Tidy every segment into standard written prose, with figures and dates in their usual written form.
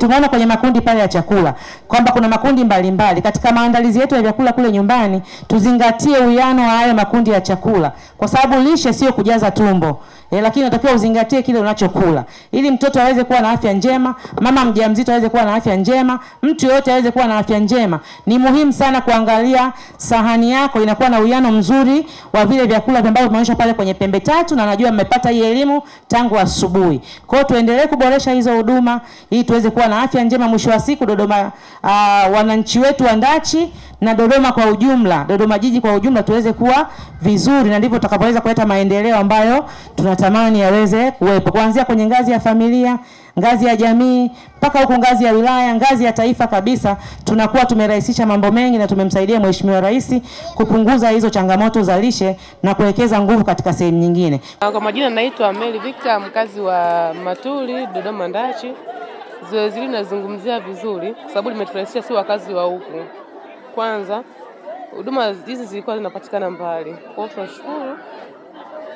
Tumeona kwenye makundi pale ya chakula kwamba kuna makundi mbalimbali mbali. Katika maandalizi yetu ya vyakula kule nyumbani tuzingatie uwiano wa hayo makundi ya chakula, kwa sababu lishe sio kujaza tumbo. Lakini unatakiwa uzingatie kile unachokula ili mtoto aweze kuwa na afya njema, mama mjamzito aweze kuwa na afya njema, mtu yoyote aweze kuwa na afya njema. Ni muhimu sana kuangalia sahani yako inakuwa na uwiano mzuri wa vile vyakula ambavyo tumeonyesha pale kwenye pembe tatu, na najua mmepata hii elimu tangu asubuhi. Kwa hiyo tuendelee kuboresha hizo huduma ili tuweze kuwa na afya njema. Mwisho wa siku Dodoma, wananchi wetu wa Ndachi na Dodoma kwa ujumla, Dodoma jiji kwa ujumla tuweze kuwa vizuri, na ndivyo tutakapoweza kuleta maendeleo ambayo tunatamani yaweze kuwepo, kuanzia kwenye ngazi ya familia, ngazi ya jamii, mpaka huko ngazi ya wilaya, ngazi ya taifa kabisa. Tunakuwa tumerahisisha mambo mengi na tumemsaidia Mheshimiwa Rais kupunguza hizo changamoto za lishe na kuwekeza nguvu katika sehemu nyingine. Kwa majina naitwa Mary Victor, mkazi wa Matuli, Dodoma Ndachi. Zoezi hili linazungumzia vizuri kwa sababu limeturahisisha si wakazi wa huku. Kwanza huduma hizi zilikuwa zinapatikana mbali, kwa hiyo tunashukuru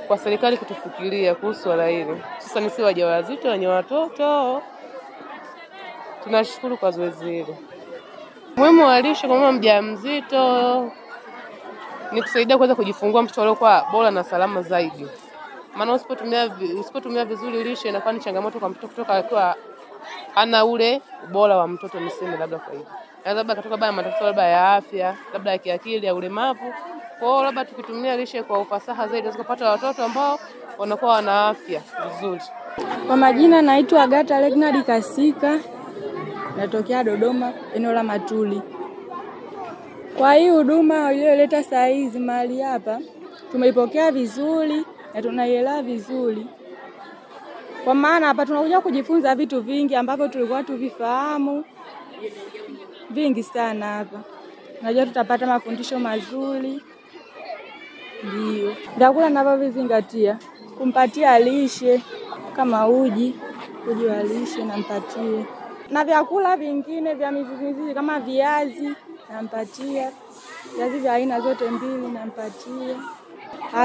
kwa serikali kutufikiria kuhusu swala hili. Sasa ni si wajawazito wenye watoto, tunashukuru kwa zoezi hili. Muhimu wa lishe kwa mama mjamzito ni kusaidia kuweza kujifungua mtoto aliokuwa bora na salama zaidi, maana usipotumia vizuri lishe inakuwa ni changamoto kwa mtoto kutoka akiwa hana ule ubora wa mtoto, niseme labda kwa hivyo labda katoka baya matatizo labda ya afya, labda ya kiakili, ya ulemavu. Kwa hiyo labda tukitumia lishe kwa ufasaha zaidi tunaweza kupata watoto ambao wanakuwa wana afya vizuri. Kwa majina naitwa Agata Legnard Kasika, natokea Dodoma, eneo la Matuli. Kwa hii huduma iliyoleta saa hizi mahali hapa tumeipokea vizuri na tunaielewa vizuri, kwa maana hapa tunakuja kujifunza vitu vingi ambavyo tulikuwa tuvifahamu vingi sana hapa. Najua tutapata mafundisho mazuri. Ndio vyakula navyovizingatia, kumpatia lishe kama uji wa lishe nampatia, na vyakula vingine vya mizizi mizizi kama viazi nampatia, viazi vya aina zote mbili nampatia.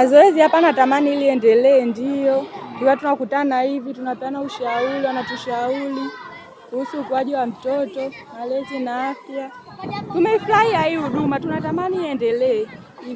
Zoezi hapa natamani ili endelee, ndio tukiwa tunakutana hivi tunapeana ushauri, wanatushauri kuhusu ukuaji wa mtoto, malezi na afya. Tumeifurahia hii huduma, tunatamani iendelee.